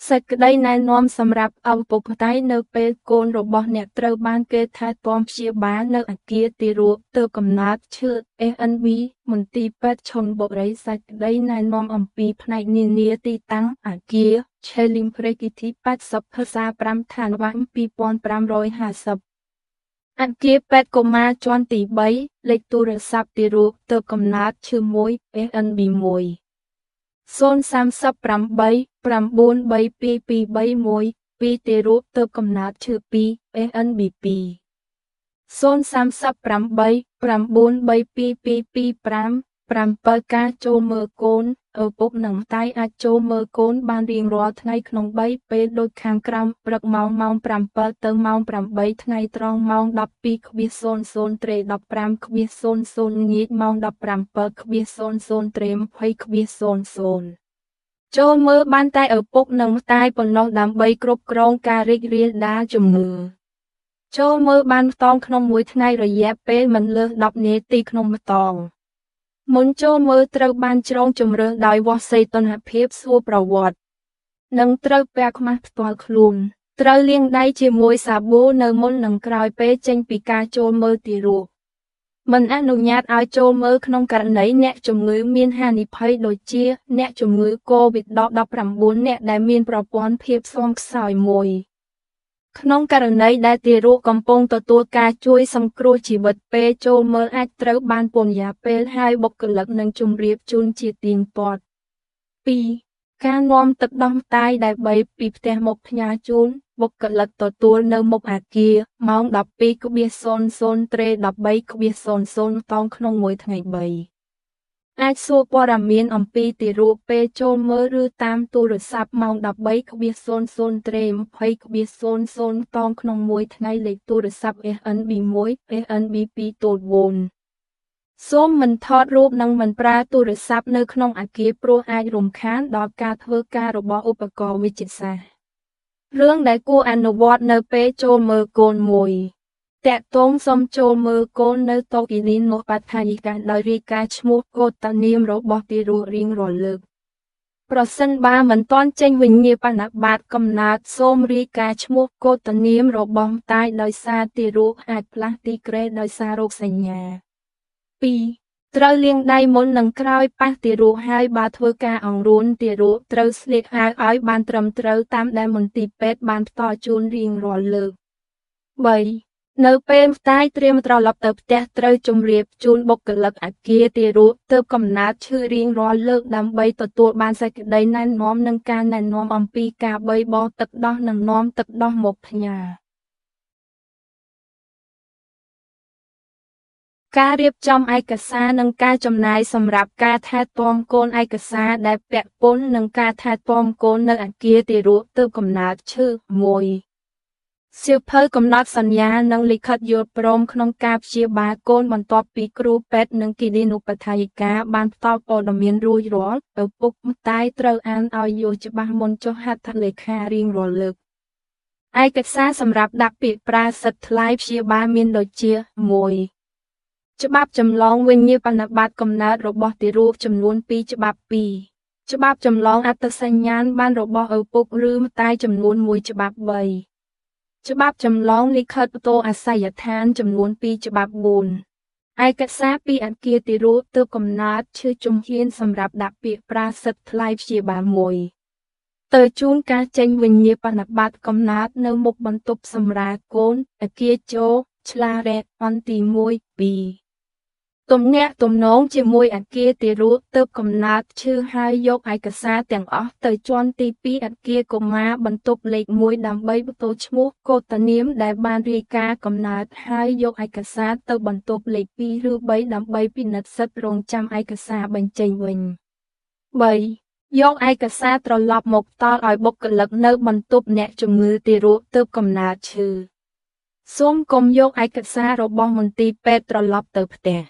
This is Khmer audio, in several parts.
សេចក្តីណែនាំសម្រាប់ឪពុកម្តាយនៅពេលកូនរបស់អ្នកត្រូវបានគេថែទាំព្យាបាលនៅអគារទារកទើបកំណើតឈឺ SNV មន្ទីរពេទ្យឈុនបុរីសេចក្តីណែនាំអំពីផ្នែកនានាទីតាំងអគារឆេលីមព្រេគីធី80ភាសា5ឋានវ៉ា2550អគារពេទ្យកុមារជាន់ទី3លេខទូរស័ព្ទទារកទើបកំណើតឈឺ1 SNB 1 038 93223 2ទារកទើបកំណើតឈឺ2 SNB 2 038 9322225 7ការចូលមើលកូនឪពុកនិងម្តាយអាចចូលមើលកូនបានរៀងរាល់ថ្ងៃក្នុង3ពេលដូចខាងក្រោមព្រឹកម៉ោង7ទៅម៉ោង8ថ្ងៃត្រង់ម៉ោង 12:00 ត្រេ 15:00 ងាកម៉ោង 17:00 ត្រេ 20:00 ចូលមើលបានតែឪពុកនិងម្តាយប៉ុណ្ណោះដើម្បីគ្រប់គ្រងការរីករាលដាលជំងឺចូលមើលបានម្តងក្នុងមួយថ្ងៃរយៈពេលមិនលើស10នាទីក្នុងម្តងមុនចូលមើលត្រូវបានជ្រងជម្រើសដោយវាស់សីតុណ្ហភាពសួរប្រវត្តិនិងត្រូវពាក់ខ្មាស់ផ្ទាល់ខ្លួនត្រូវលាងដៃជាមួយសាប៊ូនៅមុននិងក្រោយពេលចេញពីការចូលមើលទារកមិនអនុញ្ញាតឲ្យចូលមើលក្នុងករណីអ្នកជំងឺមានហានិភ័យដូចជាអ្នកជំងឺ COVID-19 អ្នកដែលមានប្រព័ន្ធភាពស៊ាំខ្សោយមួយក្នុងករណីដែលទារកកំពុងទទួលការជួយសង្គ្រោះជីវិតពេលចូលមើលអាចត្រូវបានពន្យាពេលហើយបុគ្គលិកនឹងជម្រាបជូនជាទៀងទាត់2ការនាំទឹកដោះម្តាយដែលបីពីផ្ទះមកផ្ញើជូនបុគ្គលិកទទួលនៅមុខអគារម៉ោង 12:00 ត្រេ 13:00 តោងក្នុងមួយថ្ងៃ3អាចសួរព័ត៌មានអំពីទារកពេលចូលមើលឬតាមទូរស័ព្ទម៉ោង 13:00 ត្រេ 20:00 តោងក្នុងមួយថ្ងៃលេខទូរស័ព្ទ SNB1 SNB2 ទូល4សូមមិនថតរូបនិងមិនប្រើទូរស័ព្ទនៅក្នុងអគារព្រោះអាចរំខានដល់ការធ្វើការរបស់ឧបករណ៍វិទ្យាសាស្ត្ររឿងដែលគួរអនុវត្តនៅពេលចូលមើលកូនមួយតាក់ទងសូមចូលមើលកូននៅតូគីលីនមកបាត់ថាយិកាដោយរាយការណ៍ឈ្មោះកូដតានាមរបស់ទារករៀងរាល់លើកប្រសិនបើមិនទាន់ចេញវិញ្ញាបនបត្រកំណើតសូមរាយការណ៍ឈ្មោះកូដតានាមរបស់ម្តាយដោយសារទារកអាចផ្លាស់ទីគ្រែដោយសាររោគសញ្ញា2ត្រូវលាងដៃមុននិងក្រោយប៉ះទារកហើយបើធ្វើការអង្រួនទារកត្រូវស្លៀកអាវឲ្យបានត្រឹមត្រូវតាមដែលមន្ទីរពេទ្យបានផ្ដល់ជូនរៀងរាល់លើក3នៅពេលម្តាយត្រៀមត្រឡប់ទៅផ្ទះត្រូវជម្រាបជូនបុគ្គលិកអគារទារកទើបកំណើតឈឺរៀងរាល់លើកដើម្បីទទួលបានសេចក្តីណែនាំនិងការណែនាំអំពីការបៃបោទឹកដោះនិងនាំទឹកដោះមកផ្ញើការរៀបចំឯកសារនិងការចំណាយសម្រាប់ការថែទាំកូនឯកសារដែលពាក់ព័ន្ធនឹងការថែទាំកូននៅអគារទារកទើបកំណើតឈឺ1សៀវភៅកំណត់សញ្ញានិងលិខិតយល់ព្រមក្នុងការព្យាបាលកូនបន្ទាប់ពីគ្រូពេទ្យនិងគិលានុបដ្ឋាយិកាបានផ្ដល់ព័ត៌មានរួចរាល់ឪពុកម្តាយត្រូវអានឲ្យយល់ច្បាស់មុនចុះហត្ថលេខារៀងរាល់លើកឯកសារសម្រាប់ដាក់ពាក្យប្រើសិទ្ធិថ្លៃព្យាបាលមានដូចជា1ច្បាប់ចម្លងវិញ្ញាបនបត្រកំណើតរបស់ទារកចំនួន2ច្បាប់2ច្បាប់ចម្លងអត្តសញ្ញាណប័ណ្ណរបស់ឪពុកឬម្តាយចំនួន1ច្បាប់3ច្បាប់ចម្លងលិខិតប្ដូរអាសយដ្ឋានចំនួន2ច្បាប់4ឯកសារពីអគារទារកទើបកំណើតឈឺជំហានសម្រាប់ដាក់ពាក្យប្រើសិទ្ធិថ្លៃព្យាបាល1ទៅជូនការចេញវិញ្ញាបនបត្រកំណើតនៅមុខបន្ទប់សម្រាលកូនអគារចូលឆ្លារ៉េតអន្ទី1 2ទំនាក់ទំនងជាមួយអគារទារកទើបកំណើតឈឺហើយយកឯកសារទាំងអស់ទៅជាន់ទី2អគារកុមារបន្ទប់លេខ1ដើម្បីប្ដូរឈ្មោះកូដតានាមដែលបានរាយការណ៍កំណើតហើយយកឯកសារទៅបន្ទប់លេខ2ឬ3ដើម្បីពិនិត្យសិទ្ធិរងចាំឯកសារបញ្ចេញវិញ3យកឯកសារត្រឡប់មកផ្ដល់ឲ្យបុគ្គលិកនៅបន្ទប់អ្នកជំងឺទារកទើបកំណើតឈឺសូមកុំយកឯកសាររបស់មន្ទីរពេទ្យត្រឡប់ទៅផ្ទះ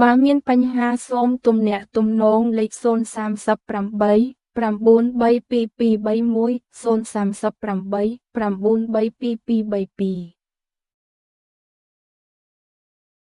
បើមានបញ្ហាសូមទំនាក់ទំនងលេខ038 9322231 038 9322232